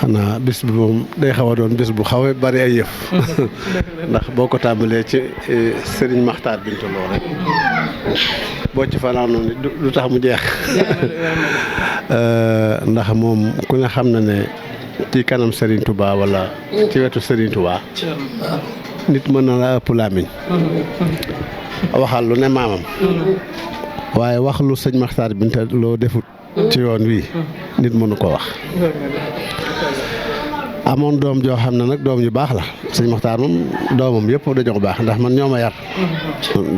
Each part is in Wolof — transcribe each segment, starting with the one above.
xanaa bis bi moom day xaw a doon bis bu xaw a bari ay yëf ndax boo ko tàmbalee ci Serigne Makhtar Binta Lo rek boo ci fanaanoon du tax mu jeex ndax moom ku ne xam na ne ci kanam Serigne Touba wala ci wetu Serigne Touba nit mën na la ëpp làmmiñ waxal lu ne maamam waaye wax lu sëñ Makhtar Binta Lo defut ci yoon wi nit mënu ko wax. amoon doom joo xam ne nag doom yu baax la sëñ Makhtar moom doomam yëpp dañoo baax ndax man ñoo ma yar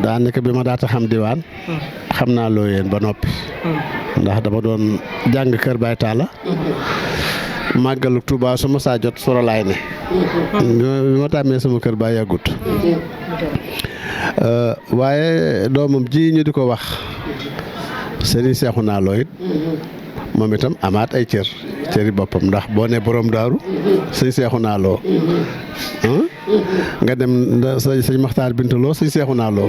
daanaka bi ma daata xam diwaan xam naa loo yéen ba noppi ndax dama doon jàng kër Baay Taala màggalu Tuubaa su ma saa jot sorolaay ne bi ma tàmmee sama kër Baay yàggut waaye doomam ji ñu di ko wax Serigne Cheikhouna Lo it moom itam amaat ay cëri boppam ndax boo ne borom daaru sëñ Cheikhouna Lo nga dem sëñ Makhtar Binta Lo sëñ Cheikhouna Lo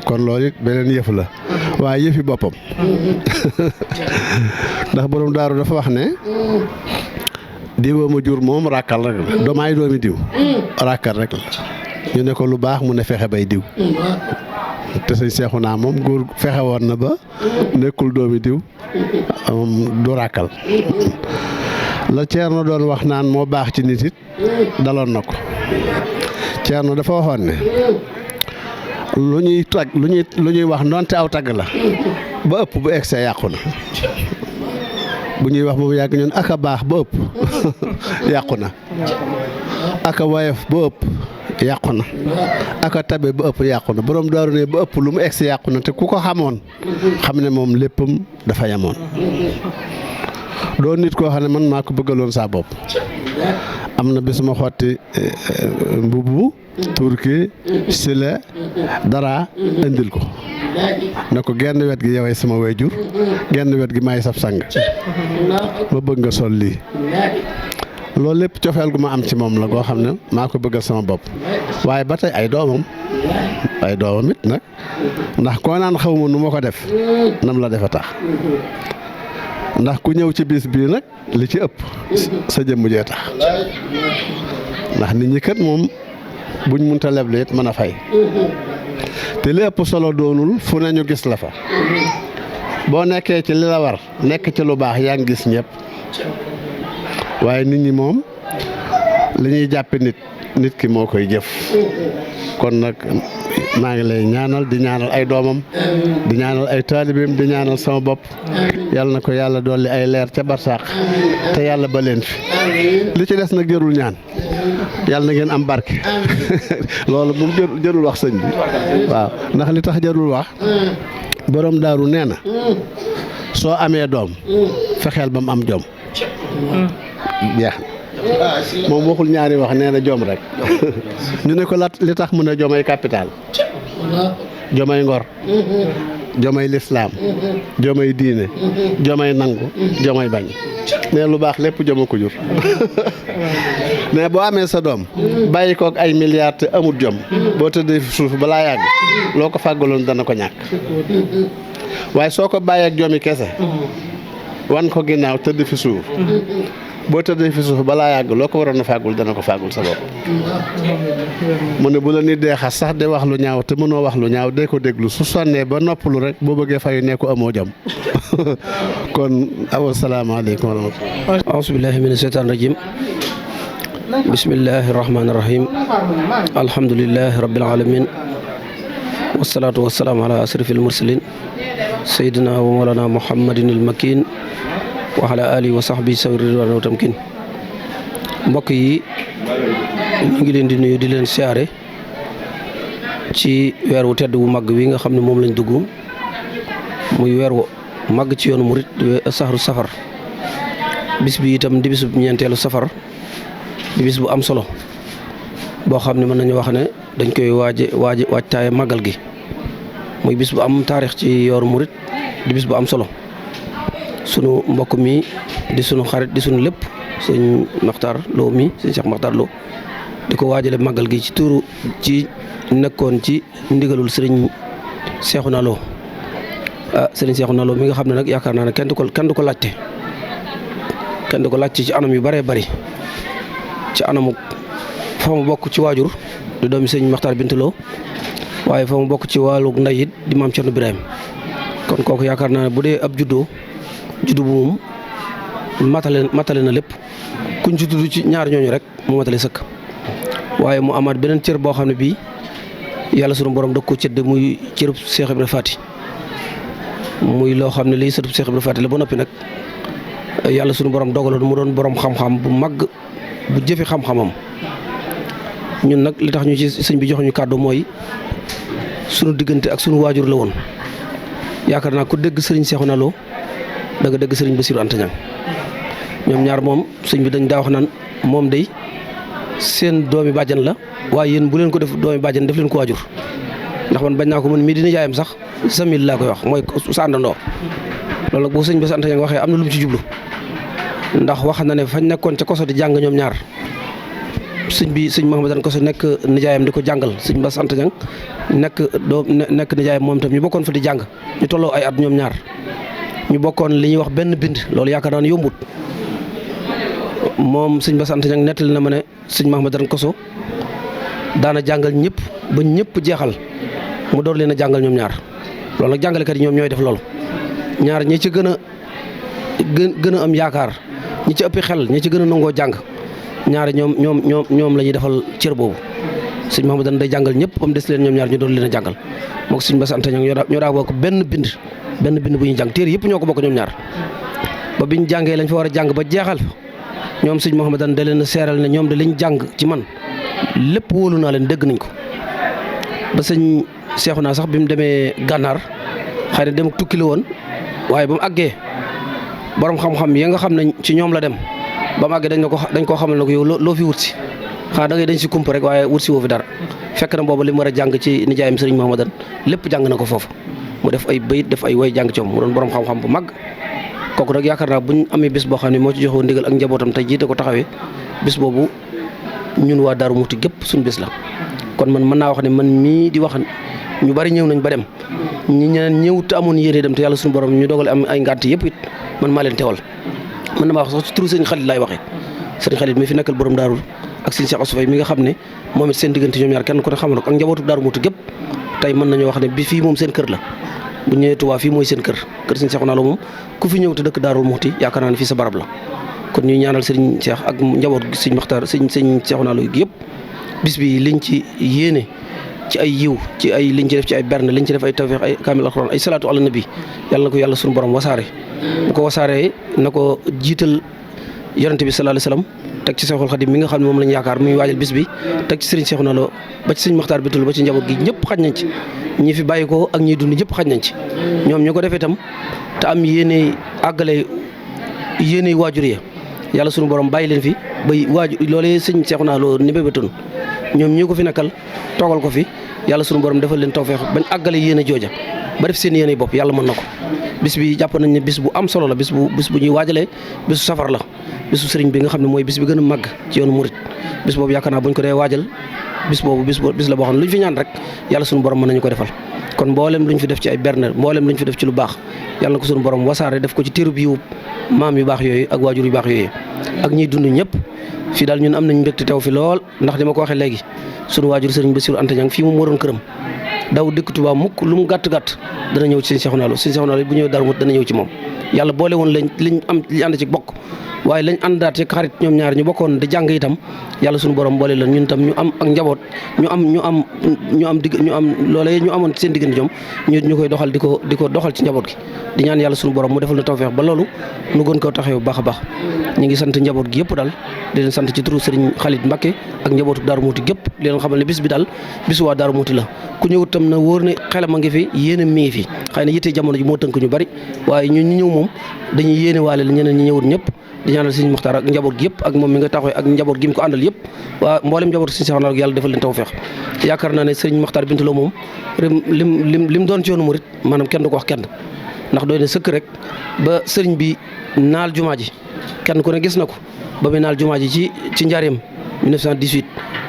kon loolu it beneen yëf la waaye yëfi boppam ndax borom daaru dafa wax ne diwa ma jur moom ràkkal rek la doomaay doomi diw ràkkal rek la ñu ne ko lu baax mu ne fexe bay diw te sëñ Cheikhouna moom góor fexe woon na ba nekkul doomi diw du ràkkal la Ceerno doon wax naan moo baax ci nit it daloon na ko Ceerno dafa waxoon ne lu ñuy wax ndonte aw tagg la ba ëpp bu egsee yàqu na bu ñuy wax boobu yàgg ñun aka baax ba ëpp yàqu na aka woyof ba ëpp yàqu na aka tabe ba ëpp yàqu na borom daaru ne ba ëpp lu mu egsi yàqu na te ku ko xamoon xam ne moom léppam dafa yamoon doon nit koo xam ne man maa ko bëggaloon saa bopp am na bis ma xotti mbubu turki sile dara indil ko ne ko genn wet gi yowee sama wayjur genn wet gi may saf sang ma bëgg nga sol lii loolu lépp cofeel gu ma am ci moom la goo xam ne maa ko bëggal sama bopp waaye ba tey ay doomam it nag ndax koo naan xaw ma nu ma ko def nam la defa tax ndax ku ñëw ci bis bii nag li ci ëpp sa jëmm jee tax ndax nit ñi kat moom buñ munta leble it mën a fay te li ëpp solo doonul fu ne ñu gis la fa boo nekkee ci li la war nekk ci lu baax yaa ngi gis ñëpp waaye nit ñi moom li ñuy jàppe nit ki moo koy jëf kon nag maa ngi lay ñaanal di ñaanal ay doomam di ñaanal ay taalibeem di ñaanal sama bopp yàlla na ko yàlla dolli ay leer ca barsàq te yàlla ba leen fi li ci des nag jërul ñaan yàlla na ngeen am barke loolu moom jërul wax sëñ bi waaw ndax li tax jërul wax borom daaru nee na soo amee doom fexeel ba mu am jom jeex moom waxul ñaari wax nee na jom rek ñu ne ko li tax mu ne jomay capital jomay ngor jomay lislaam jomay diine jomay nangu jomay bañ ne lu baax lépp joma ko jur mais boo amee sa doom bàyyi kook ay milliards te amut jom boo tëddee suuf balaa yàgg loo ko fàggaloon dana ko ñàkk waaye soo ko bàyyee ak jomi kese wan ko ginnaaw tëdd fi suuf boo tëddee fi suuf balaa yàgg loo ko waroon a fàggul dana ko fàggul sa bopp mu ne bu la nit dee xas sax de wax lu ñaaw te mënoo wax lu ñaaw dee ko déglu su sonnee ba noppalu rek boo bëggee fayu ne ko amoo jom kon asalaamaaleykum wa rahmatulah. aousubillahi mina sheytaan rajim bismillahi rahmaani rahim alhamdulilahi rabbil alamin wasalaatu wasalaamu ala asrafil mursalin sayyidina wa mawlana muhammadin il makin wa ala alihi wa sahbihi sawi ridwan wa tamkin mbokk yi ñu ngi leen di nuyu di leen siyaare ci weer wu tedd wu màgg wi nga xam ne moom lañ dugg muy weer wu màgg ci yoonu murit saxaru safar bis bi itam di bis bu ñeenteelu safar di bis bu am solo boo xam ne mën nañu wax ne dañ koy waajtaaye màggal gi muy bis bu am taarix ci yoonu murit di bis bu am solo sunu mbokk mi di sunu xarit di sunu lépp sëñ Makhtar Lo mi sëñ Cheikh Makhtar Lo di ko waajale màggal gi ci nekkoon ci ndigalul sëriñ Cheikhouna Lo sëriñ Cheikhouna Lo mi nga xam ne nag yaakaar naa ne kenn du ko laajte kenn di ko laaj ci anam yu bëree bëri ci anamu fa mu bokk ci waajur di doomi sëñ Maxtaar Bintu Lo waaye fa mu bokk ci wàllu ndey it di maam Cerno Birahim kon kooku yaakaar naa ne bu dee ab juddu bu moom matale na lépp kuñ ci tudd ci ñaar ñooñu rek mu matale sëkk waaye mu amaat beneen cër boo xam ne bii yàlla sunu borom da ko cëdd muy cërub Cheikh Ibra Faty muy loo xam ne lii sëtub Cheikh Ibra Faty la ba noppi nag yàlla sunu borom dogaloon mu doon borom xam-xam bu mag bu jëfe xam-xamam ñun nag li tax ñu ci sëñ bi joxuñu kàddu mooy sunu diggante ak sunu waajur la woon yaakaar naa ku dégg sëriñ Cheikhouna Lo da nga dégg sëriñ Bassirou Anta Niang ñoom ñaar moom sëñ bi dañ daa wax naan moom day seen doomi bàjjan la waaye yéen bu leen ko def doomi bàjjan def leen ko waajur ndax man bañ naa ko man mii dina jaayam sax samil laa koy wax mooy sa àndandoo loolu nag boo sëñ Bassirou Anta Niang waxee am na lu mu ci jublu ndax wax na ne fañ nekkoon ca koso di jàng ñoom ñaar sëñ Mouhamadou Koso nekk nijaayam di ko jàngal sëñ Bass Anta Niang nekk nijaayam moom itam ñu bokkoon fa di jàng ñu tolloo ay at ñoom ñaar ñu bokkoon li ñuy wax benn bind loolu yaakaar naa ne yombut moom sëñ Bass Anta Niang nettali na ma ne sëñ Mouhamadou Koso daana jàngal ñëpp ba ñëpp jeexal mu door leen a jàngal ñoom ñaar loolu nag jàngalekat yi ñoom ñooy def loolu ñaar ñi ci gën a am yaakaar ñi ci ëppi xel ñi ci gën a nangoo jàng ñaari ñoom la ñuy defal cër boobu sëñ Mouhamadou day jàngal ñëpp ba mu des leen ñoom ñaar ñu doon leen a jàngal moo ko sëñ Bass Anta Niang ñoo daa bokk benn bind bu ñuy jàng téere yëpp ñoo ko bokk ñoom ñaar ba biñ jàngee lañ fa war a jàng ba jeexal fa ñoom sëñ Mouhamadou da leen a seeral ne ñoom de liñ jàng ci man lépp wóolu naa leen dégg nañ ko ba sëñ Cheikhouna sax bi mu demee gànnaar xëy na dem tukki la woon waaye ba mu àggee borom xam-xam ya nga xam ne ci ñoom la dem ba mu àggee dañ koo xamal ne ko yow loo fi wut si xanaa da ngay dañ si kump rek waaye wut si woo fi dara fekk na boobu li mu war a jàng ci nijaayam sëriñ Mouhamadou lépp jàng na ko foofu mu def ay bayit def ay way jàng ci moom mu doon borom xam-xam bu mag kooku nag yaakaar naa buñ amee bés boo xam ne moo ci joxoo ndigal ak njabootam tey jiite ko taxawee bés boobu ñun waa Darou Mouhty gépp suñu bés la kon man mën naa wax ne man mii di wax ñu bari ñëw nañ ba dem ñi ñeneen ñëw te amoon yéene dem te yàlla suñu borom ñu dogal am ay ngànt yëpp it man maa leen teewal mën na maa wax sax ci turu sëriñ Xalit laay waxee sëriñ Xalit mi fi nekkal borom daarul ak sëriñ Cheikh Assou Faye mi nga xam ne moom it seen diggante ñoom ñaar kenn ku ne xamal ko ak njabootu Darou Mouhty gépp tey mën nañoo wax ne bi fii moom seen kër la bu ñëwee Touba fii mooy seen kër sëriñ Cheikhouna Lo moom ku fi ñëw te dëkk Darou Mouhty yaakaar naa ne fii sa barab la kon ñuy ñaanal sëriñ Cheikh ak njaboot gi sëriñ Maxtaar sëriñ Cheikhouna Lo gi yëpp bis bi liñ ci yéene ci ay yiw ci ay liñ ci def ci ay berne liñ ci def ay tawfiix ay kaamil alxuraan ay salaatu ala nabi yàlla na ko yàlla suñu borom wasaare bu ko wasaaree na ko jiital yonente bi sallallahu alayhi wasallam teg ci Seexul Xadim mi nga xam ne moom lañu yaakaar muy waajal bis bi teg ci sëriñ Cheikhouna Lo ba ci sëriñ Maxtaar Bintu Lo ba ci njaboot gi ñëpp xaj nañ ci ñi fi bàyyi ko ak ñiy dund ñëpp xaj nañ ci ñoom ñu ko defee itam te am yéene àggale yéene waajur ya yàlla suñu borom bàyyi leen fi ba waajur loolee sëriñ Cheikhouna Lo ni bébétoon ñoom ñii ko fi nekkal toogal ko fi yàlla sunu borom defal leen tawfeex bañ àggale yéene jooja ba def seen yéene bopp yàlla mën na ko bis bi jàpp nañ ne bis bu am solo la bis bu ñuy waajalee bisu safar la bisu sëriñ bi nga xam ne mooy bis bi gën a màgg ci yoonu murit bis boobu yaakaar naa buñ ko dee waajal bis boobu bis la boo xam ne lu ñu fi ñaan rek yàlla sunu borom mën nañu ko defal kon mboolem lu ñu fi def ci ay berne mboolem lu ñu fi def ci lu baax yàlla na ko sunu borom wasaare def ko ci téerub yiw maam yu baax yooyu ak waajur yu baax yooyu ak ñiy dund ñëpp fii daal ñun am nañ mbégte teew fi lool ndax dama ko waxee léegi sunu waajur sëriñ Bassirou Anta Niang fii moom moo doon këram daw dëkk Touba mukk lu mu gàtt dana ñëw ci sëriñ Cheikhouna Lo sëriñ Cheikhouna Lo bu ñëwee Darou Mouhty dana ñëw ci moom yàlla boole woon liñ ànd ci bokk waaye lañ àndaat ci xarit ñoom ñaar ñu bokkoon di jàng itam yàlla suñu borom boole la ñun tam ñu am ak njaboot ñu am loolee ñu amoon seen diggante ñoom ñu koy doxal di ko doxal ci njaboot gi di ñaan yàlla suñu borom mu defal na tawfeex ba loolu nu gën koo taxee bu baax a baax ñu ngi sant njaboot gi yëpp daal di leen sant ci turu Serigne Khalid Mbacké ak njabootu Darou Mouhty gépp di leen xamal ne bis bi daal bisu waa Darou Mouhty la ku ñëwut tam na wóor ne xelam a ngi fi yéene mi ngi fi xëy na yitte jamono ji moo tënk ñu bari waaye ñun ñu ñëw moom dañuy yéene waale la ñeneen ñi ñëwut ñëpp di ñaanal Serigne Mokhtar ak njaboot gi yëpp ak moom mi nga taxawee ak njaboot gi mu ko àndal yëpp waa mboolem njaboot Serigne Cheikhouna Lo yàlla defal leen tawfeex yaakaar naa ne Serigne Mokhtar Bintu Lo moom lim doon ci yoonu murit maanaam kenn du ko wax kenn ndax doy na sëkk rek ba sëriñ bi naal jumaa ji kenn ku ne gis na ko ba muy naal jumaa ji ci njaareem 1918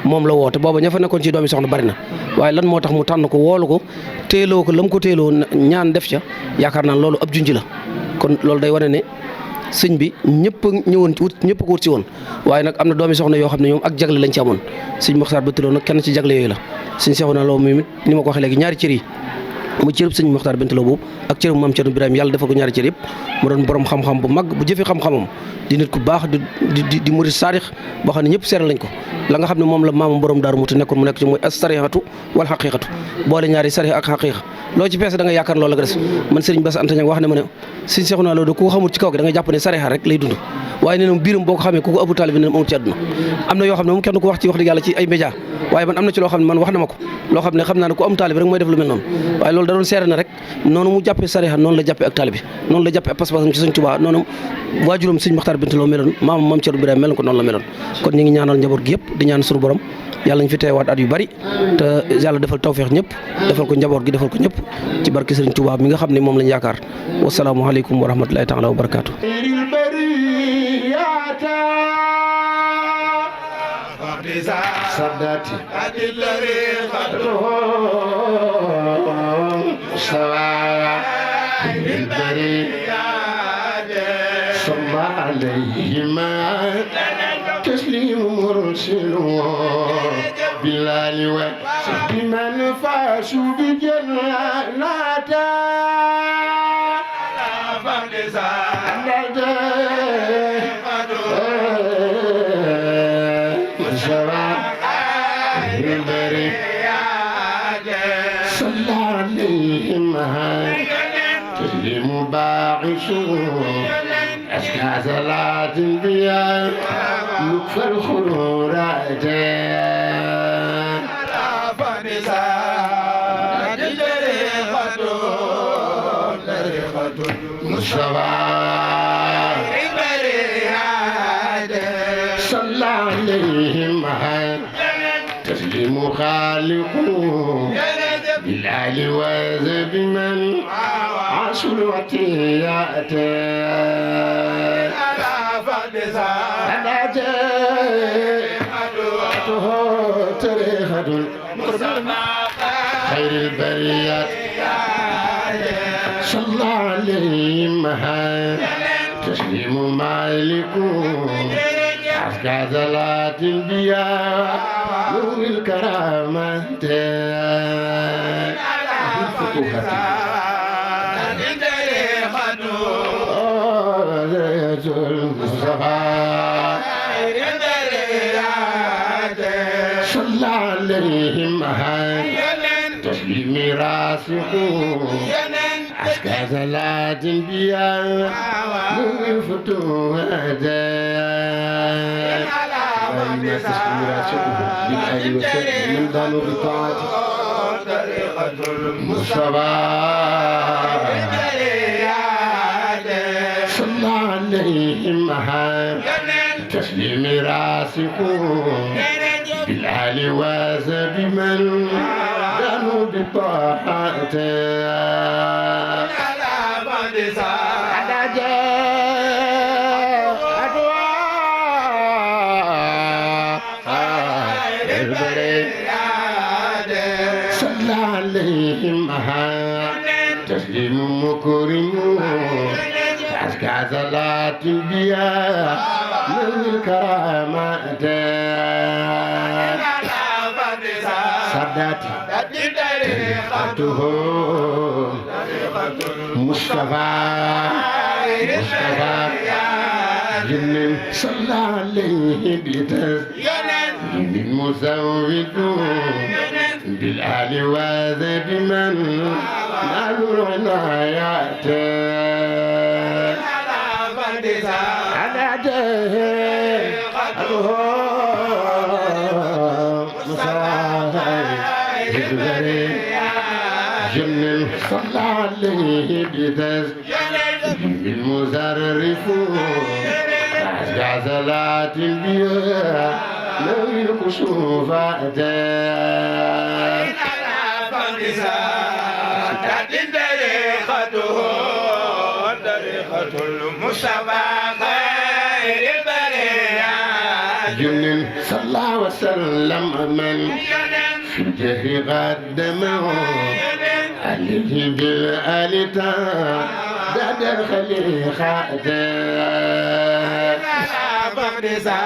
moom la woote booba ña fa nekkoon ci doomi soxna bari na waaye lan moo tax mu tànn ko woolu ko téeloo ko la mu ko téeloo ñaan def ca yaakaar naa loolu ab junj la kon loolu day wane ne sëñ bi ñëpp a ñëwoon wut ñëpp a ko wut si woon waaye nag am na doomi soxna yoo xam ne ñoom ak jagle lañ ci amoon sëñ Moxtaar Bintaloo nag kenn ci jagle yooyu la sëñ Seexuna Lo moom it ni ma ko waxee léegi ñaari cër yi mu cërëb sëñ Moxtaar Bintaloo boobu ak cërëb maam Cerno Birahim yàlla defal ko ñaari cër yëpp mu doon borom xam-xam bu mag bu jëfee xam-xamam di nit ku baax di murid saadix boo xam ne ñëpp seeral lañ ko la nga xam ne moom la maamam borom daaru muti nekkoon mu nekk ci mooy as sarixatu wal xaqiqatu boole ñaari sarix ak xaqiqa loo ci peese da nga yaakaar loolu la nga des man sëriñ Bass Anta Niang wax ne ma ne sëñ Seexuna Lo de ku ko xamul ci kaw gi da nga jàpp ne sarixa rek lay dund waaye nee na biiram boo ko xamee ku ko ëpp taalibe ne amul ci àdduna am na yoo xam ne moom kenn ko wax ci wax dëgg yàlla ci ay média waaye man am na ci loo xam ne man wax na ma ko loo xam ne xam naa ne ku am taalibe rek mooy def lu mel noonu waaye loolu da doon seere na rek noonu mu jàppee sarixa noonu la jàppee ak taalibe noonu la jàppee ak pas-pasam ci sëñ Tuubaa noonu waajuram sëñ Moxtaar Bintaloo meloon maam Cerno Birahim meloon ko noonu la meloon kon ñu ngi ñaanal njaboot gi yëpp di ñaan suñu borom yàlla ñu fi teewaat at yu bari te yàlla defal tawfeex ñëpp defal ko njaboot gi defal ko ñëpp ci barke Sëriñ Tuubaa mi nga xam ne moom lañ yaakaar wasalaamu aleykum wa rahmatullahi taala wa barakaatu صداتي الذي قدره سواء بالبرية صلى عليهما تسليم مرسل بالله وصحب من فاشوا بجنات صلى عليهم تسليم باعث أزكى صلاة بها لطف الخرورات مصطفى صلى عليهم تسليم خالق بالآل وذب من عاشوا الوتيات تاريخة خير البريات صلى عليهم تسليم مالك أزكى صلاة بها نور الكرامات صلى عليهم تسليم راسخ أزكى صلاة بها نور الفتوحات ما تسليم راسخه بالآل وسلم من دانوا بطاعته مصطفى صلى عليهم تسليم راسخ بالآل وسلم من دانوا بطاعته صلى عليهم تسليم مكرم أزكى صلاة بها من الكرامات صداتي طريقته مصطفى جن صلى عليه بتسليم مزود بالآل وذب من نالوا العنايات على جن صلى عليه بتسليم المزرف أزكى صلاة بها لو الكسوفات طريقة المصطفى خير البرية جن صلى وسلم من في الجهر قدمه عليه بالآل تعداد بدر خليخة بغدسا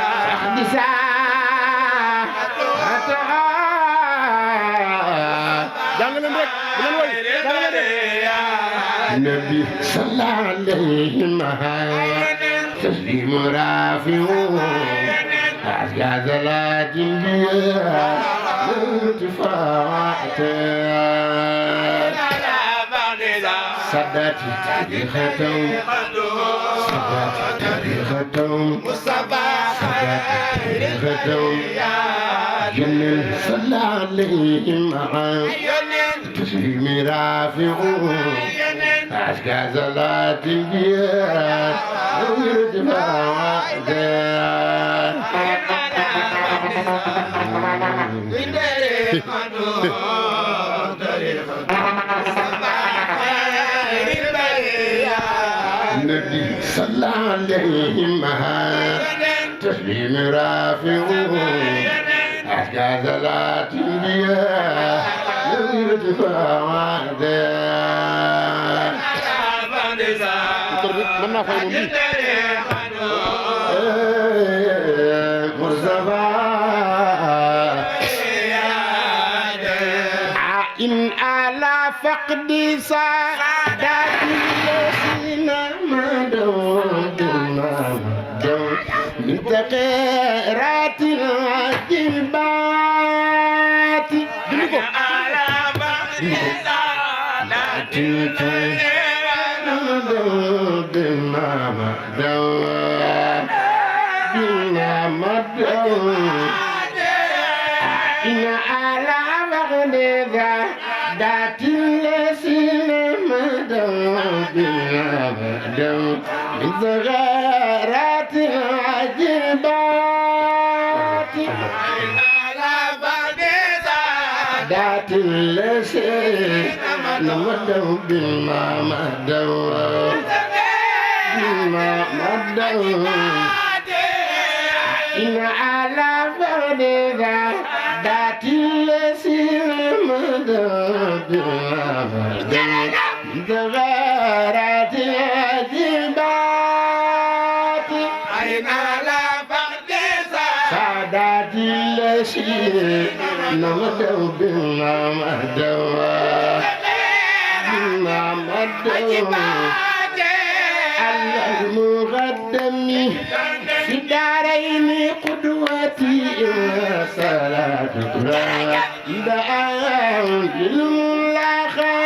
jàngaleen rek bu leen woy jàngaleen النبي صلى عليه تسليم رافع أزكى صلاة ارتفاعات سادتي تاريختهم سادتي تاريختهم سادتي تاريختهم جنن صلى عليهم تسليم رافع أزكى صلاة ارتفاعات النبي صلى عليه تسليم رافع أزكى صلاة ارتفاعات mën naa fay moom مصطفى إن على فقد سادات الذين مدوا من تقيرات الواجبات على فقد سادات إن على بغداد ذات الذين مدوا بالأبد من صغارات العجبات على بغداد ذات الذين مدوا بالمدوا إن على بغداد ذات الذين مدوا بالأبد تغارت العجبات أين على بغداد سادات الذين مدوا بالمدوا المقدم في الدارين قدوتي صلاة دعاء للملاخات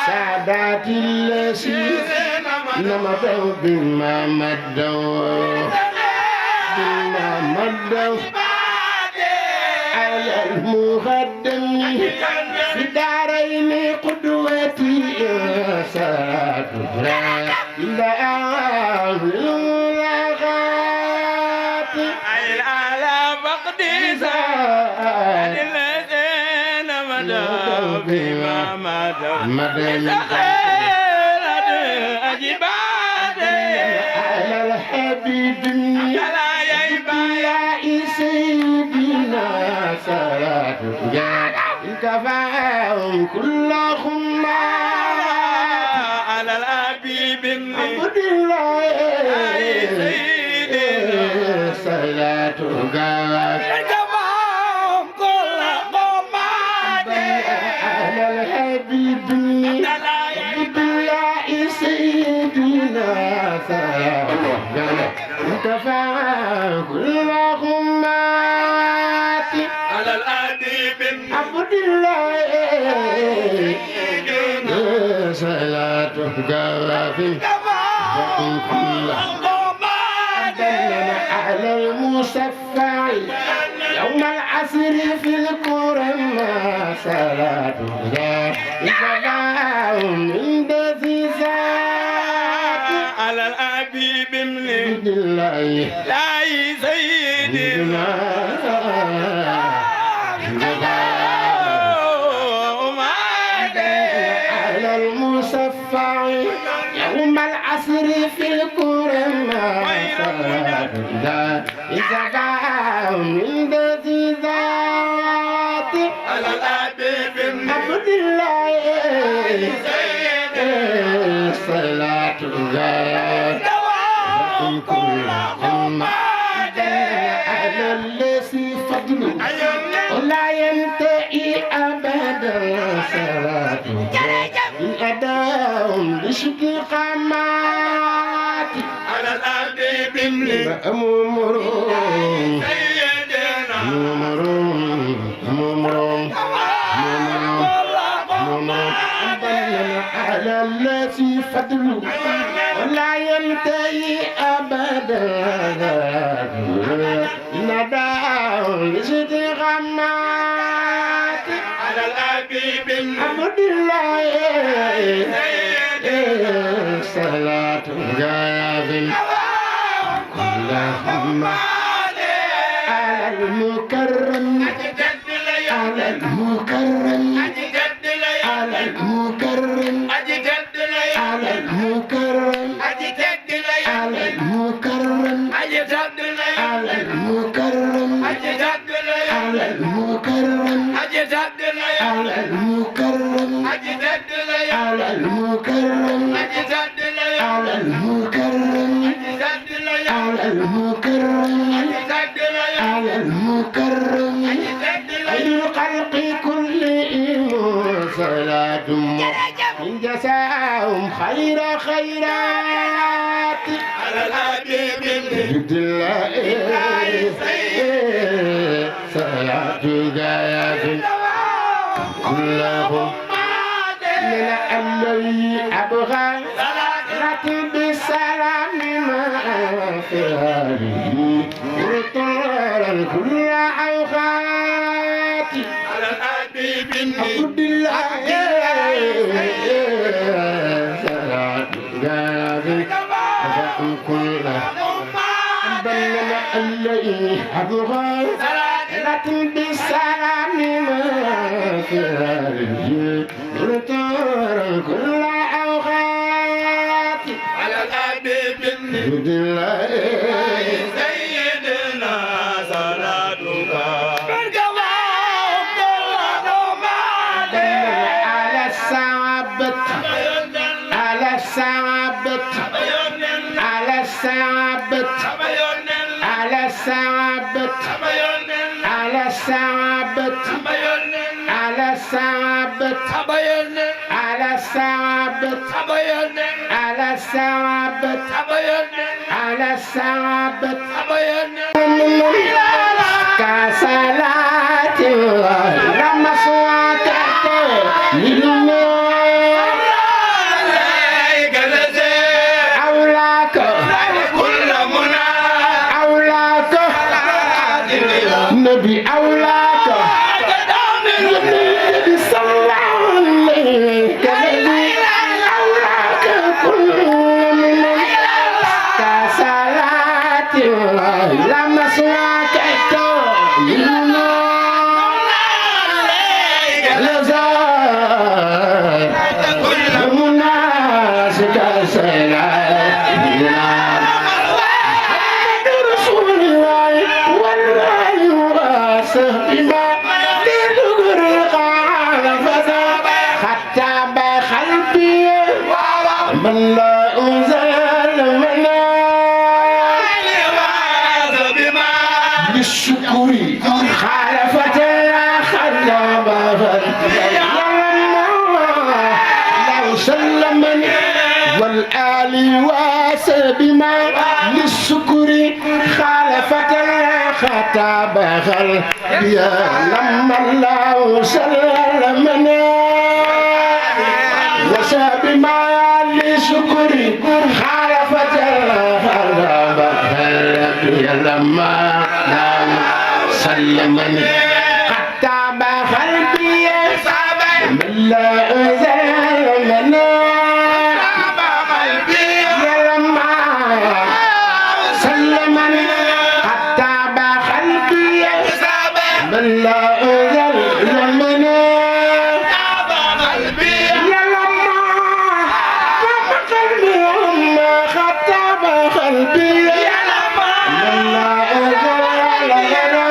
سادات الذين نمضوا بما مدوا على المقدم في الدارين قدوتي ساترا إلى أهل الملاغات على فقد زاد الذين مدوا بما مدوا أجباد على الحبيب على يا سيدنا صلاة كفاهم كلهم على الحبيب عبد الله سيدي صلاة كفاهم كلهم على الحبيب عبد الله سيدنا صلاة كفاهم كلهم على الأديب عبد الله صلاة كافي كل على المصفع يوم العصر في القرآن صلاة إذا من دسيسات على الأبيب من الله لا سيدنا على المصفع يوم العصر في القرآن إذا من دسيسات على الأبيب عبد الله صلاة الله كلهم على الذي فضله ولا ينتهي أبدا صلاة أداء لشكي قامات على الأرض بملي أمورهم على الذي فضله ولا ينتهي أبدا ندى لزد غمات على الأبيب عبد الله صلاة جايب اللهم على المكرم على المكرم على المكرم على المكرم على المكرم على المكرم على المكرم على المكرم على المكرم على المكرم على المكرم على المكرم أي الخلق كلهم صلاة من جزاهم خير خيرات على الحبيب عبد الله صلاة غايات كلهم من الذي أبغى رتب السلام ما في هذه وطرا كل أوقات على الحبيب عبد الله صلاة غايات كل بلنا الذي أبغى رتب السلام ما في هذه وطرا كل أوقات على الحبيب عبد الله سيدنا صلاتك على الصعبة على الصعبة على الصعبة على الصعبة على الصعبة على الصعبة على الصعبة على الصعبة على الصعبة كصلاة لما صوتك للنور أولاك كل منى أولاك نبي أولاك نبي صلى عليك أولاك كل منى كصلاة لما صوتك للنور كل مناسك سلام رسول الله والله وصحبه تدغر قال فذاب حتى بخلبي من لا أزال منا بالشكر خالفت خلاب لو سلمني والآل واسبما للشكر خالفت خطاب يا لما الله سلمنا وسبما للشكر خالفت خطاب يا لما سلمني خطاب قلبي من لا زلمنا لا أزل لمنا قلبي يا لما كم قلبي أما خطاب قلبي يا لما لا أزل لمنا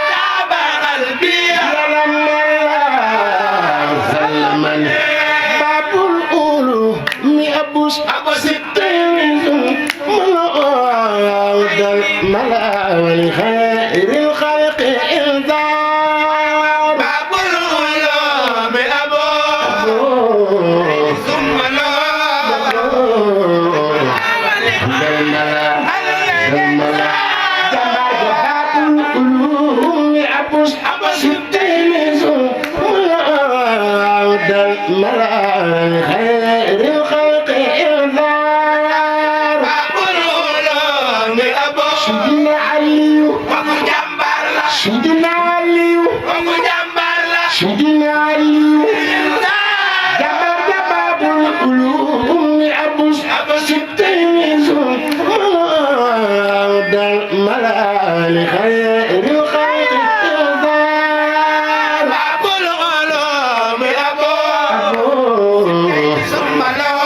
خطاب قلبي يا لما ملا ولخير الخلق إنذار باب العلوم أبو ثم لا خير الخلق إنذار باب العلوم أبو سيدنا علي وابو جنبار سيدنا علي وابو جنبار سيدنا علي جنبار باب العلوم أبو ستين ملا لخير الخلق إنذار باب العلوم أبو ثم له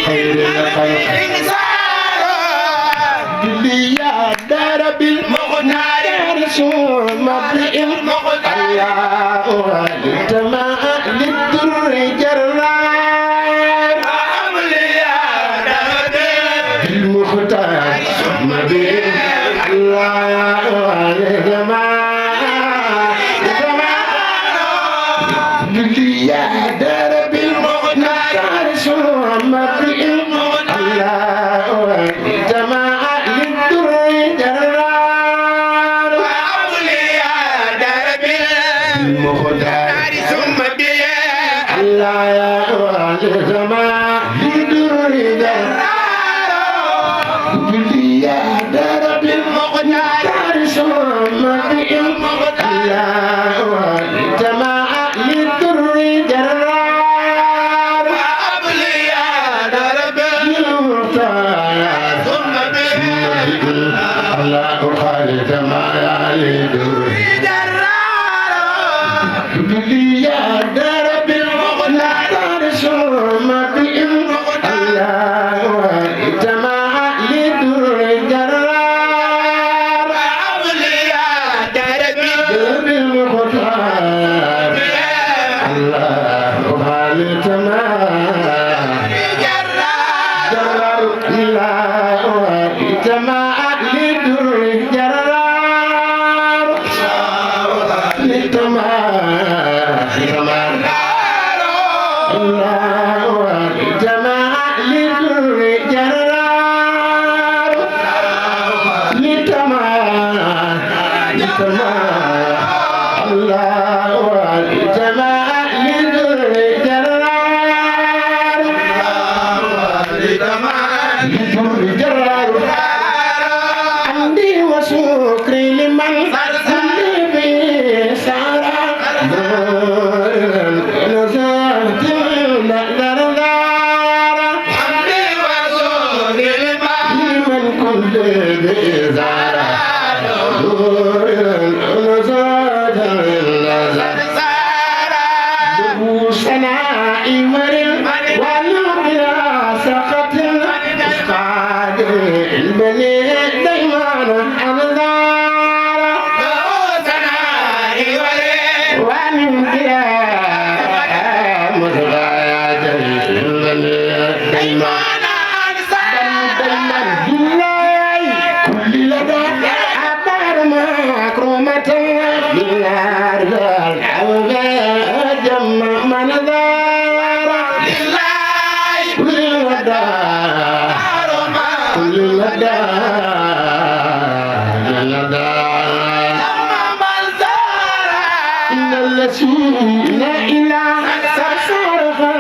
خير الخلق يا درب المغنى رسول مبرئ الله التماء للدر جرار أملي يا درب المختار مبرئ الله التماء يا درب المغنى رسول مبرئ الله التماء للدر جرار وأولي يا درب المختار ثم بي الله التماء للدر جرار يا درب المختار ثم بي الله التماء للدر جرار وأولي يا درب المختار ثم بي الله خالد ما يعيد جرار يا درب المغنى ثم بي الله التماء للدر جرار وأولي يا درب المختار الله خالد ما جرار الله التماء للدر جرار للتماء الله التماء للدر جرار للتماء الله التماء للدر جرار للدر جرار عندي وشكري لمن صلي في سارة نزلت الدردار عندي وشكري لمن كل بزارة نزلت الدردار دبوسنا إمر ونبلا سقط إسقاط البني دايما أنذار دبوسنا إمر ونبلا مزغايات البني دايما كل لدى أبار مكرمة بالنار جمع منظار لله كل لدى كل لدى إن الذين إلى سرخا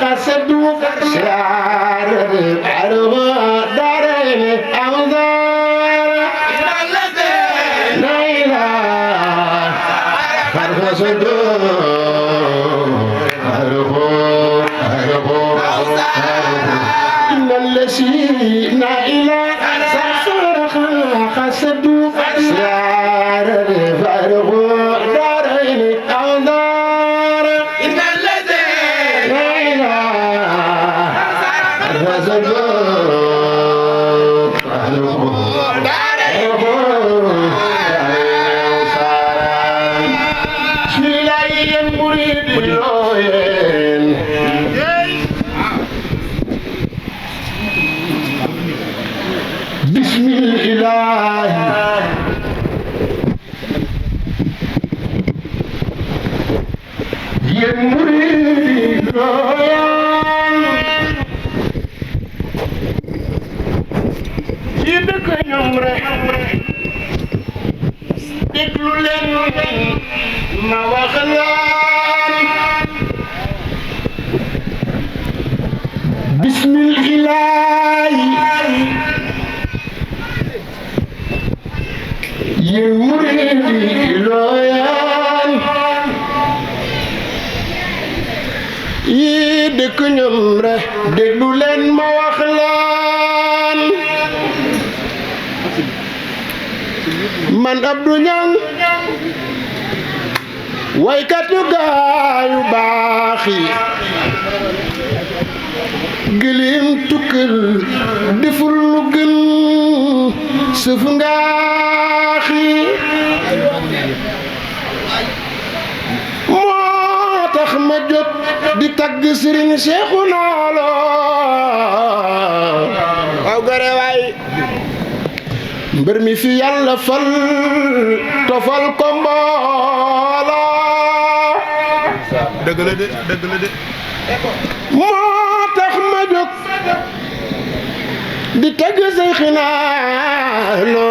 قصدوا شعار العرب دارين أوزار إن الذين إلى قصدوا إن الذين إلى سرخا قصدوا شعار العرب دارين أوزار إن الذين إلى bismillah yéen murid yi dëkk ñoom rek déglu leen ma wax leen bismillah yéen murid yi dëkk ñoom rek déglu leen ma wax leen man Abdou Niang waykatu gaayu baax yi gëlim tukkal deful lu gën sëf ngaax yi moo tax ma jot di tagg Sëriñ Seexuna Lo waaw gore waay mbër mi fi yàlla fal tofal ko mbooloo dëgg la de moo tax ma jóg di tagg Seexuna Lo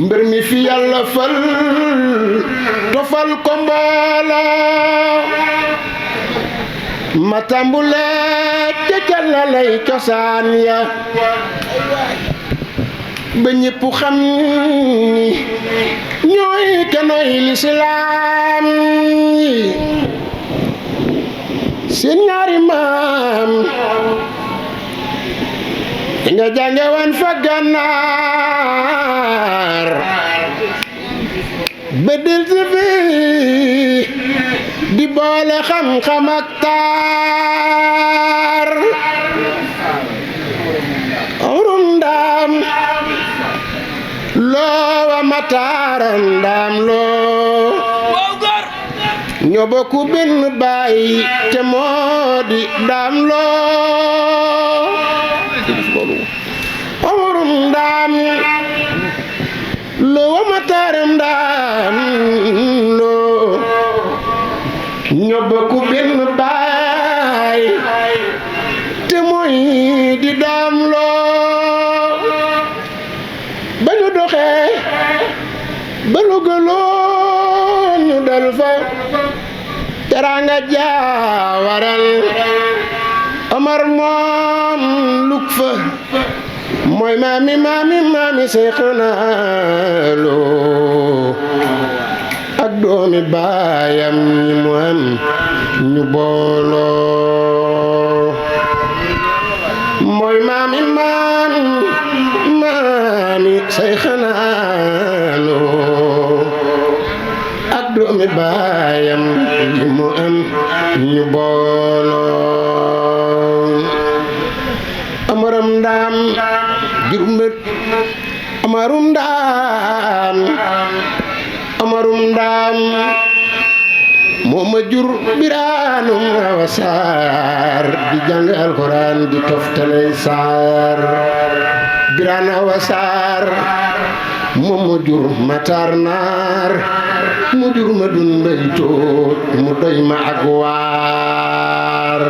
mbër mi fi yàlla fal tofal ko mbooloo ma tàmbulee ca callalay cosaan ya ba ñépp xam ni ñooy kenoy lislaam yi seen ñaari maam nga jànge woon fa Gànnaar ba del si fi di boole xam-xam ak taar urum ndaam loo wa mataaram ndaam loo ñoo bokku benn baay te moo di ndaam loo urum ndaam loo wa mataaram ndaam loo ñoo bokku benn baay te mooy di daam loo ba ñu doxee ba lu gëloon ñu dal fa teraanga jaawaral Omar moom luk fa mooy maami Seexuna Lo ak doomi baayam ñi mu am ñu booloo mooy maami Seexuna Lo ak doomi baayam ñi mu am ñu booloo amaram ndaam jurumbet amarum ndaam moo ma jur biraanum awa saar di jàng alxuraan di toftalay saar biraan awa saar moo ma jur matar naar mu jur ma dun mbay toot mu doy ma ak waar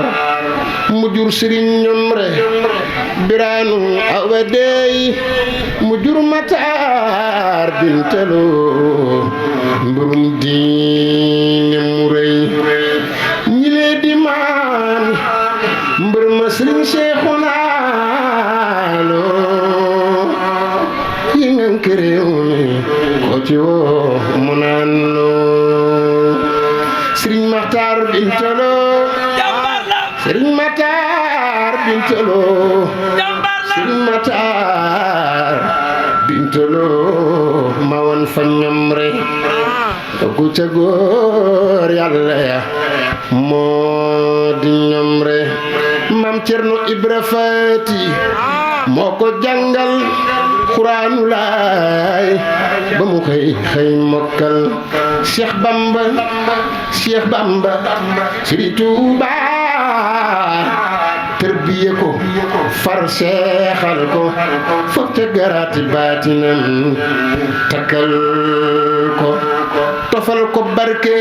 mu jur sëriñ ñoom re biraanu awa dey mu jur mataar bintaloo mburum diine mu rëy ñi lee di maan mbër ma sëriñ Seexuna Lo yi ngan këréew mi ko ci woo mu naan loo sëriñ Maxtaar bintaloo sëriñ Maxtaar bintaloo sëriñ Maxtaar bintaloo ma woon fa ñoom rek ku ca góor yàlla ya moo di ñoom rek Maam Cerno Ibra Faati moo ko jàngal Quraanu Laay ba mu xëy mokkal Cheikh Bamba Sëriñ Tuuba tërbiye ko far seexal ko foog te garaati baatinam takkal ko tofal ko barke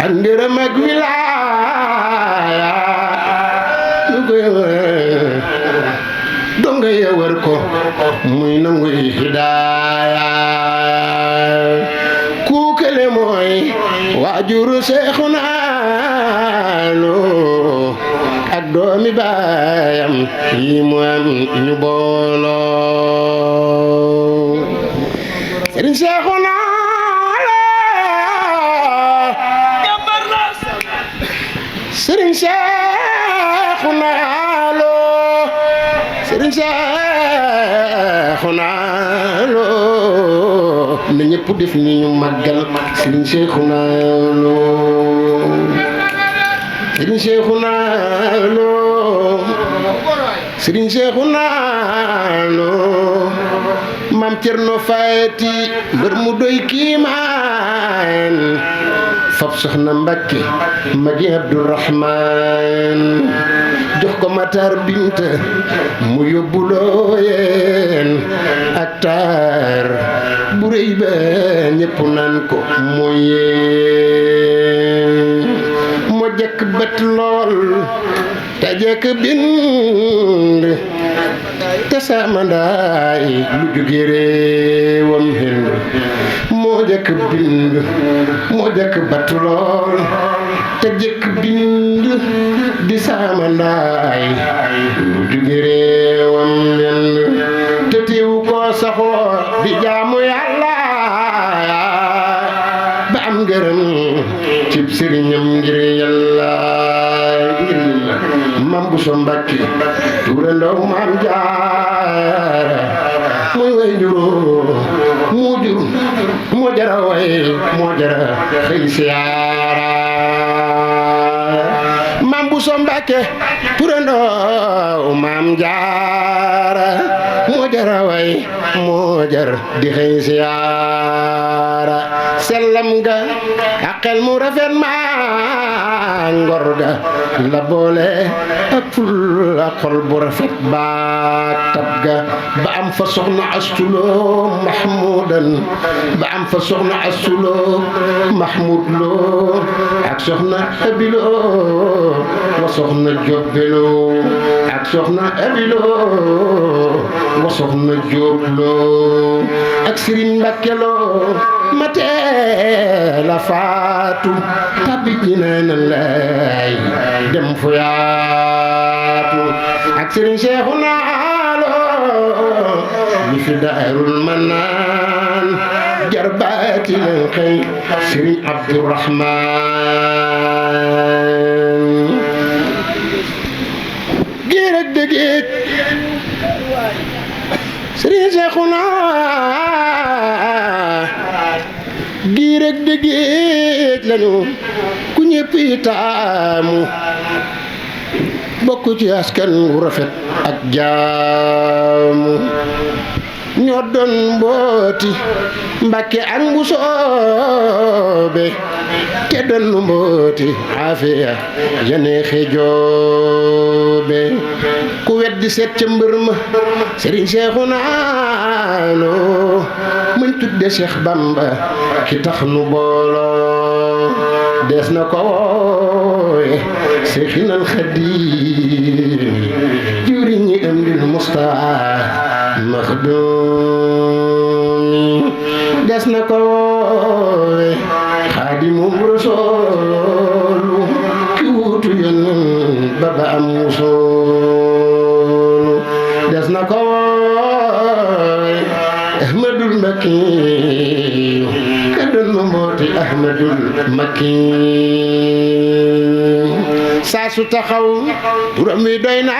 ak ngërëm ak wilaaya ñu koy donga ya wër ko muy nangu hidaaya kuukale mooy waajuru Seexuna Lo ak doomi baayam yi mu am ñu booloo Sëriñ Seexuna Lo Sëriñ Seexuna Lo Sëriñ Seexuna Lo na ñëpp def ni ñu màggal Sëriñ Seexuna Lo Sëriñ Seexuna Lo Sëriñ Seexuna Lo Maam Cerno Faati mbër mu doy kiimaan fab soxna Mbàkke magi Abdurahmaan jox ko Matar Binta mu yóbbuloo yeen ak taar bu rëy ba ñépp naan ko mooy yeen moo jekk bët lool te jekk bind te saamandaay lu jóge réewam Hind moo jekk bind moo jekk bët lool te jekk bind di saamandaay lu jóge réewam Hind te teewu ko saxoo di jaamu Yàlla ba am ngërëm cib sëriñam ngir Yàlla Mam Buso Mbàkke turandoo Maam Jaara muy way juru moo jara way moo jara xëy siyaara Mam Buso Mbàkke turandoo Maam Jaara moo jara way moo jar di xëy siyaara sellam ga ak xel mu rafet ma ngor ga la boole ak ful ak xol bu rafet baak tab ga ba am fa soxna astuloo mahmudan ba am fa soxna astuloo mahmud loo ak soxna abiloo wa soxna jobbeloo ak soxna abiloo wa soxna joobloo ak Sëriñ Mbàkke Lo mate la faatu tabbi jinaan lay dem fu yaatu ak Sëriñ Seexuna Lo mi fi Daarul Manaan jarbaati leen xëy Sëriñ Abdurahmaan géer ak dëggeej Sëriñ Seexuna giir ak dëggeej lañu ku ñépp yi taamu bokk ci askan wu rafet ak jaamu ñoo doon mbooti Mbàkke ak Mbusoobe te doon mbooti Afiya yaneexe joobe ku weddi seet ca mbër ma Sëriñ Seexuna Lo mën tudde Seex Bamba ki tax nu booloo des na ko wooye Seexinal Xadiim juri ñi am dil Mustafaa Maxdumi des na ko woowe Xaadimum Rasuulu ki wuutu Yonent ba ba am wusoolu des na ko woowe Ahmadul Makki ka doon ma mbooti Ahmadul Makki saa su taxaw turam wi doy na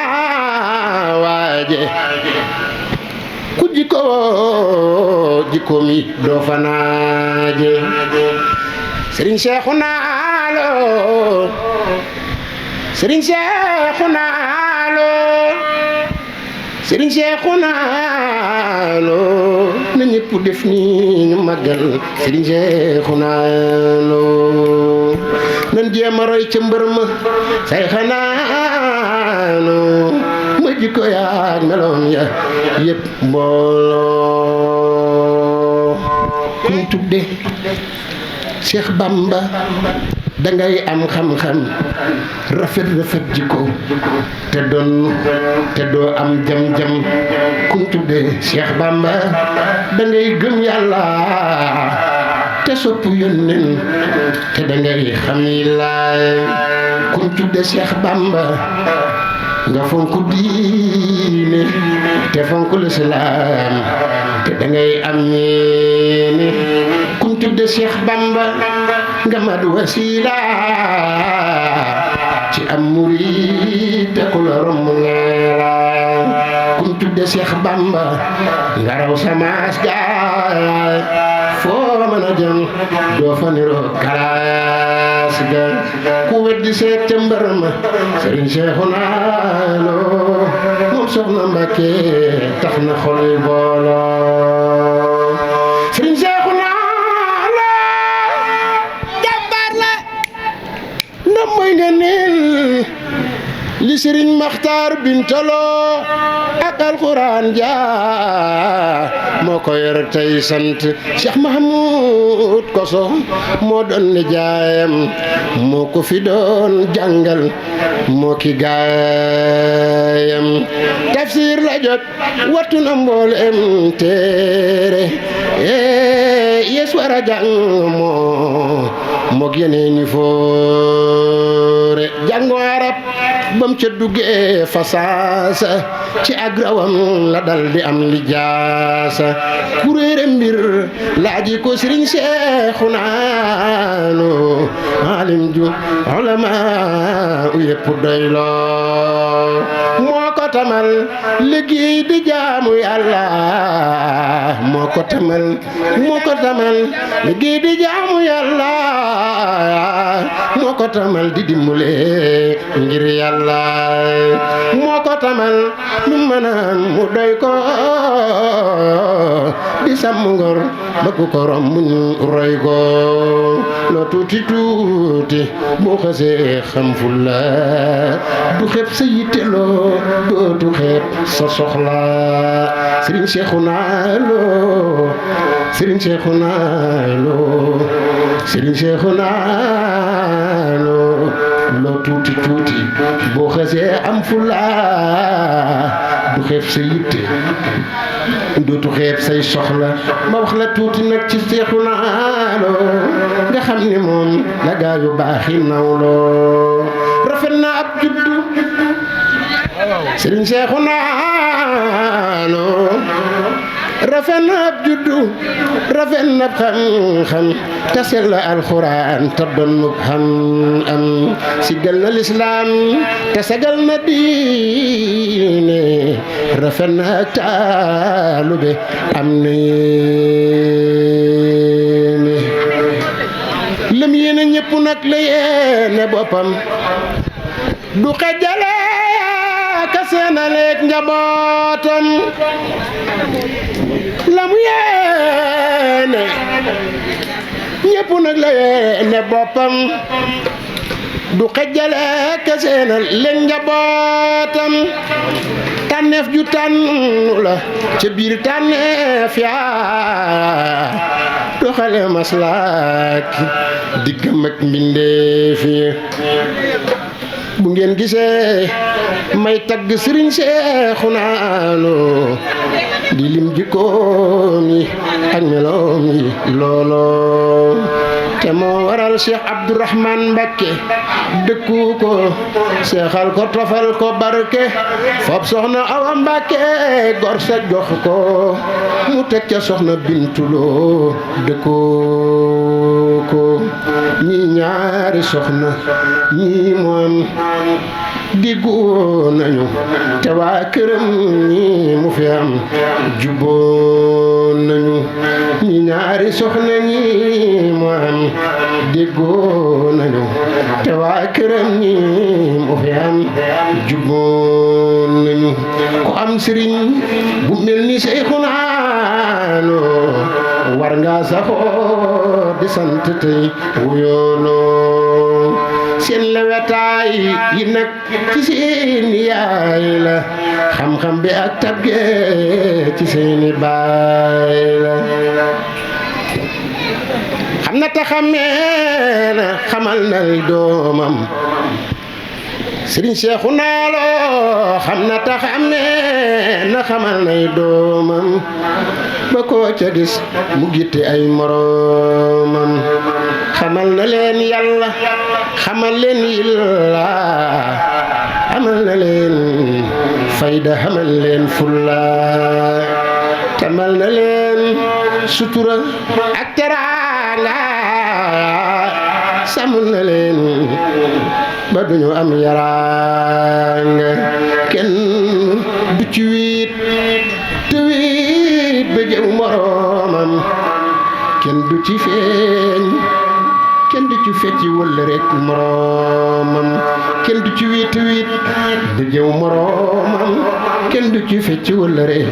waaje ku jikko mi doo fa naaje Sëriñ Seexuna Lo Sëriñ Seexuna Lo Sëriñ Seexuna Lo na ñépp def ni ñu màggal Sëriñ Seexuna Lo nan jéem a roy ca mbër ma say xanaa Lo ma jikko yaak meloom ya yépp mbooloo kuñ tudde Cheikh Bamba dangay am xam-xam rafet jikko te doo am jam-jam kuñ tudde Cheikh Bamba dangay gëm yàlla te sopp yónneen te dangay xam yi laay kuñ tudde Cheikh Bamba nga fonk diine te fonk lislaam te dangay am ñeene kuñ tudde Cheikh Bamba nga mat wasiila ci am murid te ku la romb ngeela kuñ tudde Cheikh Bamba nga raw samaas gaay foo mën a jëm doo fa niroo kalaas ga ku weddi seet ca mbër ma Sëriñ Seexuna Lo moom Soxna Mbàkke tax na xol yi booloo Sëriñ Seexuna Lo jàmbaar la ndam mooy nga neel li Sëriñ Maxtaar Bintaloo ak alxuraan jaa moo ko yor tey sant Cheikh Mahmoud Koso moo doon nijaayam moo ko fi doon jàngal moo ki gaayam tafsir la jot wattu na mboolem téere yes war a jàng mook yeneen yi foore jàngu arab bam ca duggee fasaasa ci agrawam la dal di am lijaasa kuréere mbir laaji ko Sëriñ Seexuna Lo alim ju ulama yépp doy loo moo ko tamal liggéey di jaamu yàlla moo ko tamal liggéey di jaamu yàlla moo ko tamal di dimbale ngir yàlla moo ko tamal lu mënaan mu doy ko di sàmm ngor bëgg ko romb ñu roy ko loo tuuti boo xasee xam fulla du xeeb sa yitte loo dootu xeeb sa soxla Sëriñ Seexuna Lo Sëriñ Seexuna Lo Sëriñ Seexuna Lo loo tuuti boo xasee am fulla du xeeb sa yitte dootu xeeb say soxla ma wax la tuuti nag ci Seexuna Lo nga xam ni moom la gaa yu baax yi nawloo rafet na ab juddu Sëriñ Seexuna Lo rafet na ab juddu rafet na xam-xam te sell la alxuraan te doon xam-am sigal na lislaam te sagal na diine rafet na ak taalube am na yéene lam yéene ñëpp nag la yéene boppam du xejale ka seenaleek njabootam lam yéene ñëpp nag la yéene boppam du xejale ka seenaleek njabootam tànneef ju tànnu la ca biir tànneef yaa doxale maslaak diggam ak mbindeef yi bu ngeen gisee may tagg Sëriñ Seexuna Lo di lim jikkoom yi ak meloom yi looloo te moo waral Cheikh Abdourahman Mbakke dëkku ko seexal ko tofal ko barke fab soxna Awa Mbakke gor sa jox ko mu teg ca soxna Bintuloo dëkku ko ñi ñaari soxna ñi moom diggu nañu te waa këram ñi mu fi am jubboo nañu ñi ñaari soxna ñi mu am diggu nañu te waa këram ñi mu fi am jubboo nañu ku am sëriñ bu mel ni Seexuna Lo war nga saxoo di sant tey wuyooloo seen lewetaay yi nag ci seen yaay la xam-xam bi ak tabge ci seeni baay la xam na te xamee na xamal nay doomam Sëriñ Seexuna Lo xam na te xamee na xamal nay doomam ba koo ca gis mu gitte ay moroomam xamal na leen yàlla xamal leen yilla xamal na leen fayda xamal leen fulla tamal na leen sutura ak teraanga sàmm na leen ba duñu am yaraanga kenn du ci wiit te wiit ba jëw moroomam kenn du ci feeñ kenn du ci fecci walla rek moroomam kenn du ci wiit wiit ba jëw moroomam kenn du ci fecci walla rek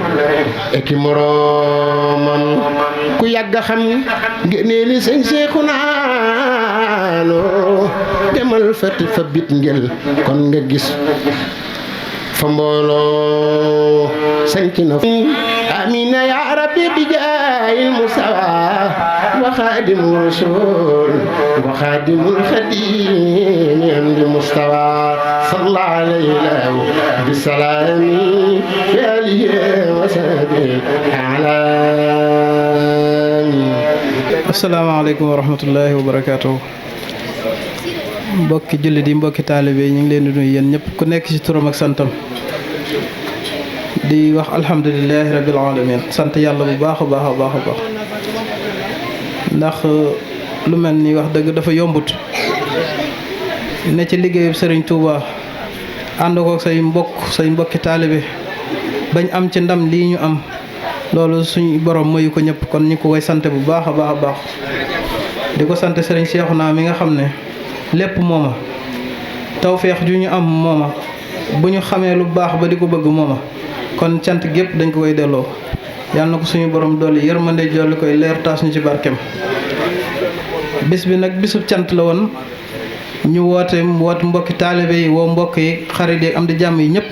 eki moroomam ku yàgg xam ngéneeli sëñ Seexuna Lo demal fati fa bit ngel kon nga gis fa mbooloo sanc na amina ya rabbi bi jaayil musawa wa xaadimul rasul wa xaadimul xadim am di mustawa salla alayhi bi salaami fi alihi wa sahbihi ala. asalaamaaleykum wa rahmatullahi wa barakaatuh. mbokki jullit yi mbokki taalibe yi ñu ngi leen di nuyu yéen ñëpp ku nekk ci turam ak santam di wax alhamdulilahi rabbil alamin sant yàlla bu baax a baax a baax a baax ndax lu mel ni wax dëgg dafa yombut ne ci liggéeyu Sëriñ Tuuba ànd ko say mbokki taalibe bañ am ci ndam lii ñu am loolu suñu borom mayu ko ñëpp kon ñu ko koy sant bu baax a baax a baax di ko sant Sëriñ Seexuna mi nga xam ne lépp mooma tawfeex ju ñu am mooma bu ñu xamee lu baax ba di ko bëgg mooma kon cant gépp dañ ko koy delloo yàlla na ko suñu borom dolli yërmande jolli koy leer taas ñu ci barkem bis bi nag bisub cant la woon ñu woote mbokki taalibe yi woo mbokk yi xarit yi am di jàmm yi ñëpp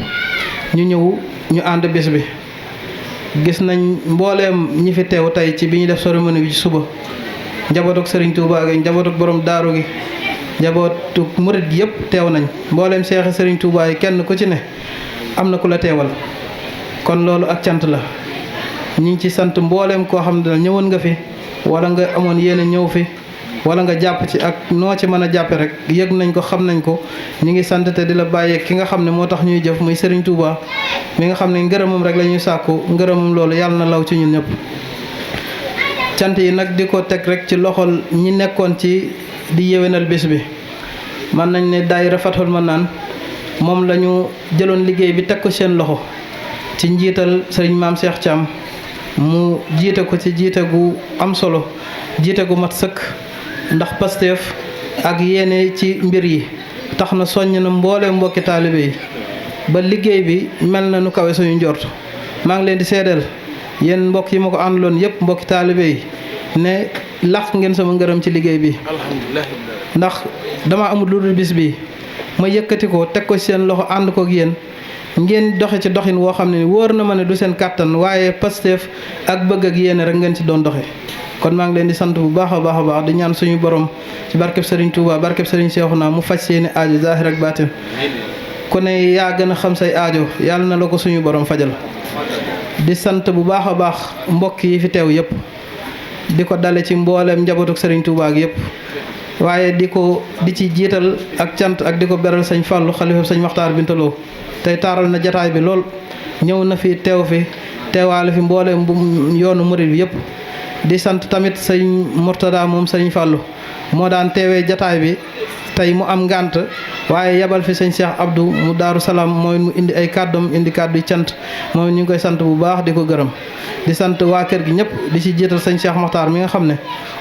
ñu ñëw ñu ànd bis bi gis nañ mbooleem ñi fi teew tey ci bi ñu def cérémonie bi ci suba njabootuk Sëriñ Tuubaa gi njabootuk borom daaru gi njabootu murit gi yëpp teew nañ mbooleem seexi Sëriñ Tuubaa yi kenn ku ci ne am na ku la teewal kon loolu ak cant la ñu ngi ci sant mbooleem koo xam ne ñëwoon nga fi wala nga amoon yéene ñëw fi wala nga jàpp ci ak noo ci mën a jàppe rek yëg nañ ko xam nañ ko ñu ngi sant te di la bàyyee ki nga xam ne moo tax ñuy jëf muy Sëriñ Tuubaa mi nga xam ne ngërëmam rek la ñuy sàkku ngërëmam loolu yàlla na law ci ñun ñëpp cant yi nag di ko teg rek ci loxol ñi nekkoon ci di yéwénal bis bi mën nañ ne daayira Fathul Manaan moom la ñu jëloon liggéey bi teg ko seen loxo ci njiital sëriñ Maam Cheikh Thiam mu jiite ko ci jiite gu am solo jiite gu mat sëkk ndax Pastef ak yéene ci mbir yi tax na soññ na mboole mbokki taalibe yi ba liggéey bi mel na nu kawe suñu njort maa ngi leen di seedeel yéen mbokk yi ma ko àndaloon yëpp mbokki taalibe yi ne laq ngeen sama ngërëm ci liggéey bi alhamdulilah ndax dama amul lu dul bis bi ma yëkkati ko teg ko seen loxo ànd ko ak yéen ngeen doxe ci doxin woo xam ne wóor na ma ne du seen kàttan waaye Pastef ak bëgg ak yéene rek ngeen ci doon doxe kon maa ngi leen di sant bu baax a baax a baax di ñaan suñu borom ci barkeb Sëriñ Tuuba barkeb Sëriñ Seexuna mu faj seeni aajo zaahir ak baatin ku ne yaa gën a xam say aajo yàlla na la ko suñu borom fajal di sant bu baax a baax mbokk yi fi teew yëpp di ko dale ci mbooleem njabootuk Sëriñ Tuuba ak yëpp waaye di ci jiital ak cant ak di ko beral sëñ Fàllu xalifa sëñ Maxtaar Bintaloo tey taaral na jataay bi lool ñëw na fi teew fi teewaale fi mbooleem bu yoonu murid bi yëpp di sant tamit sëñ Murtada moom sëñ Fàllu moo daan teewee jataay bi tey mu am ngànt waaye yabal fi sëñ Cheikh Abdou mu Daaru Salaam mooy mu indi ay kàddoom indi kàddu yi cant moom ñu ngi koy sant bu baax di ko gërëm di sant waa kër gi ñëpp di ci jiital sëñ Cheikh Maxtaar mi nga xam ne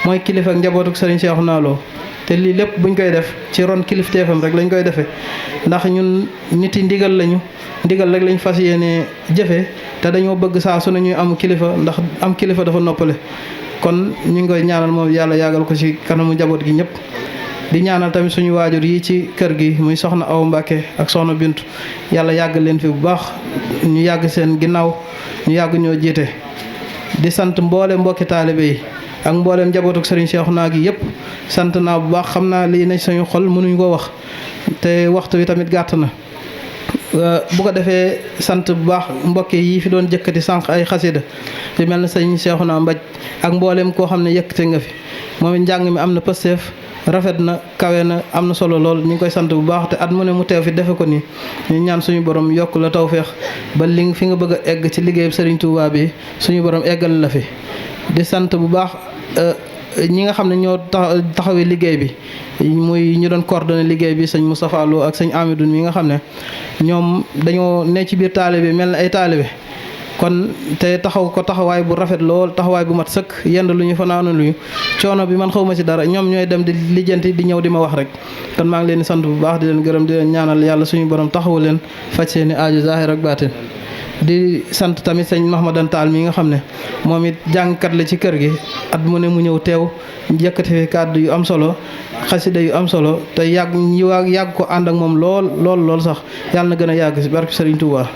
mooy kilifa ak njabootuk sëriñ Seexuna Lo te lii lépp buñ koy def ci ron kilifteefam rek lañ koy defee ndax ñun nit yi ndigal rek lañ fas yéene jëfe te dañoo bëgg saa su ne ñuy am kilifa ndax am kilifa dafa noppale kon ñu ngi koy ñaanal moom yàlla yàggal ko ci kanamu njaboot gi ñëpp di ñaanal tamit suñu waajur yi ci kër gi muy soxna Awa Mbacke ak soxna Bintu yàlla yàgg leen fi bu baax ñu yàgg seen ginnaaw ñu yàgg ñoo jiite di sant mboole mbokki taalibe yi ak mboolem njabootuk Serigne Cheikhouna gi yëpp sant naa bu baax xam naa lii nañ suñu xol mënuñ ko wax te waxtu wi tamit gàtt na bu ko defee sant bu baax mbokk yi fi doon jëkkati sànq ay xasida yu mel ne sëñ Cheikhouna Mbaj ak mboolem koo xam ne yëkkate nga fi moom it njàng mi am na pësteef rafet na kawe na am na solo lool ñu ngi koy sant bu baax te at mu ne mu teew fi defe ko nii ñu ñaan suñu borom yokk la tawféex ba li fi nga bëgg a egg ci liggéeyub Serigne Touba bi suñu borom eggal la fi di sant bu baax ñi nga xam ne ñoo taxawee liggéey bi muy ñu doon coordonné liggéey bi sëñ Moustapha Lo ak sëñ Amidou mi nga xam ne ñoom dañoo ne ci biir taalibe mel na ay taalibe kon te taxaw ko taxawaay bu rafet lool taxawaay bu mat sëkk yend lu ñu fanaana luñu coono bi man xaw ma ci dara ñoom ñooy dem di lijjanti di ñëw di ma wax rek kon maa ngi leen di sant bu baax di leen gërëm di leen ñaanal yàlla suñu borom taxawu leen faj seeni aaju zahir ak baatin di sant tamit sëñ Mahmadan Taal mi nga xam ne moom it jàngkat la ci kër gi at mu ne mu ñëw teew yëkkati fi kàddu yu am solo xasida yu am solo te yàgg ko ànd ak moom lool sax yàlla na gën a yàgg si barke Serigne Touba.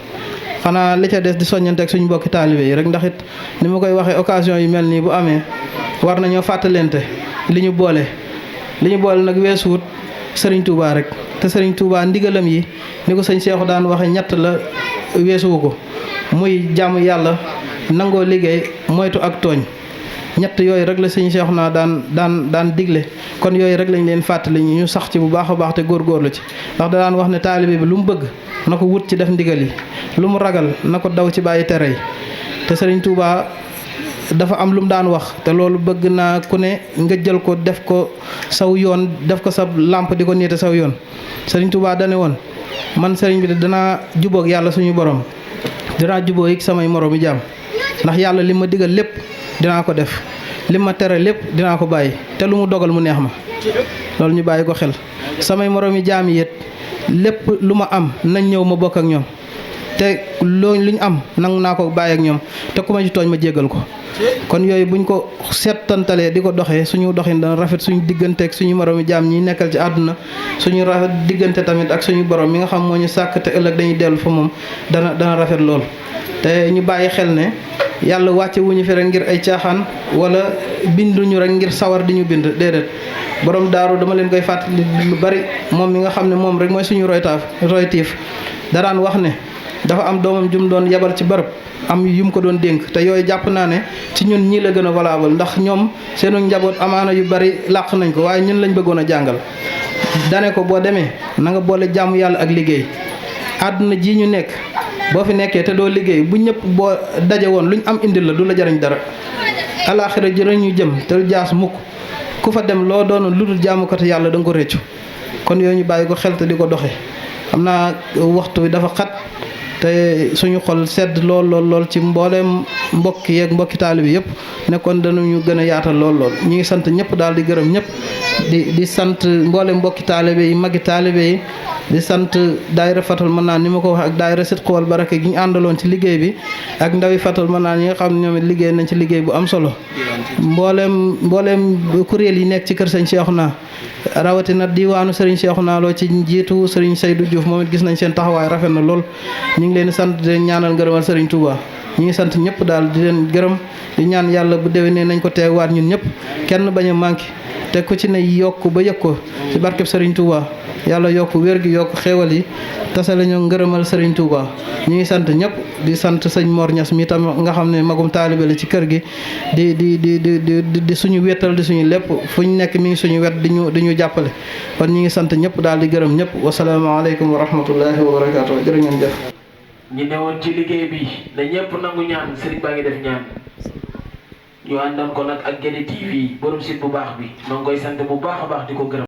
xanaa li ca des di soññante ak suñu mbokki taalibe yi rek ndax it ni ma koy waxee occasion yu mel nii bu amee war nañoo fàttalente li ñu boole nag weesuwut Serigne Touba rek te Serigne Touba ndigalam yi ni ko sëñ Seexu daan waxe ñett la weesuwu ko muy jàmm yàlla nangoo liggéey moytu ak tooñ ñett yooyu rek la sëñ Seexuna daan digle kon yooyu rek lañ leen fàttali ñu sax ci bu baax a baax te góorgóorlu ci ndax da daan wax ne taalibe bi lu mu bëgg na ko wut ci def ndigal yi lu mu ragal na ko daw ci bàyyi tere yi te Serigne Touba dafa am lu mu daan wax te loolu bëgg naa ku ne nga jël ko def ko saw yoon def ko sa làmp di ko niite saw yoon Serigne Touba dane woon man Serigne bi danaa jubóog yàlla suñu borom dinaa jubóo yi samay moroomi jaam ndax yàlla li ma digal lépp dinaa ko def li ma tere lépp dinaa ko bàyyi te lu mu dogal mu neex ma loolu ñu bàyyi ko xel samay moroomi jaam yi it lépp lu ma am nañ ñëw ma bokk ak ñoom te loolu lu ñu am nangu naa ko bàyyi ak ñoom te ku ma ci tooñ ma jéggal ko kon yooyu buñ ko seetantalee di ko doxee suñu doxin dana rafet suñu digganteeg suñu moroomi jaam ñi nekkal ci àdduna suñu rafet diggante tamit ak suñu borom mi nga xam moo ñu sàkk te ëllëg dañuy dellu fa moom dana rafet lool te ñu bàyyi xel ne yàlla wàcce wuñu fi rek ngir ay caaxaan wala binduñu rek ngir sawar di ñu bind déedéet borom daaru dama leen koy fàttali lu bari moom mi nga xam ne moom rek mooy suñu roytiif daraan wax ne dafa am doomam jum doon yebal ci bërëb am yum ko doon dénk te yooyu jàpp naa ne ci ñun ñii la gën a valable ndax ñoom seenu njaboot amaana yu bari làq nañ ko waaye ñun lañ bëggoon a jàngal dane ko boo demee na nga boole jaamu yàlla ak liggéey àdduna ji ñu nekk boo fi nekkee te doo liggéey bu ñëpp boo daje woon luñ am indil la du la jariñ dara alaaxira jërë ñu jëm te jaas mukk ku fa dem loo doon lu dul jaamukati yàlla da nga ko réccu kon yooyu ñu bàyyi ko xel te di ko doxe xam naa waxtu wi dafa xat te suñu xol sedd lool ci mbooleem mbokk yeeg mbokki taalibe yëpp nekkoon danañu gën a yaatal lool ñu ngi sant ñëpp daal di gërëm ñëpp di sant mbooleem mbokki taalibe yi magi taalibe yi di sant daayira Fatul Manaan ni ma ko wax ak daayira Sidqu wal Baraka gi ñu àndaloon ci liggéey bi ak ndawi Fatul Manaan yi nga xam ne ñoom it liggéey nañ ci liggéey bu am solo mbooleem kuréel yi nekk ci kër sëñ Cheikhouna rawatina diwaanu Serigne Cheikhouna Lo ci njiitu Serigne Seydou Diouf moom it gis nañ seen taxawaay rafet na lool ñu ngi leen di sant di leen ñaanal ngërëmal Serigne Touba ñu ngi sant ñëpp daal di leen gërëm di ñaan yàlla bu déwénee nañ ko teewaat ñun ñëpp kenn bañ a manqué te ku ci ne yokk ba yëg ko ci barkeb Serigne Touba yàlla yokk wér gi yokk xéewal yi tase la ñu ngërëmal Serigne Touba ñu ngi sant ñëpp di sant sëñ Mor Niass mi tam nga xam ne magum taalibe la ci kër gi di suñu wéttal di suñu lépp fu ñu nekk mi ngi suñu wet di ñu jàppale kon ñu ngi sant ñëpp daal di gërëm ñëpp wasalaamaaleykum wa rahmatullahi wa barakaatu jërë ngeen jëf. ñi newoon ci liggéey bi na ñëpp nangu ñaan Serigne baa ngi def ñaan ñu àndoon ko nag ak Guédé TV borom site bu baax bi maa ngi koy sant bu baax a baax di ko gërëm.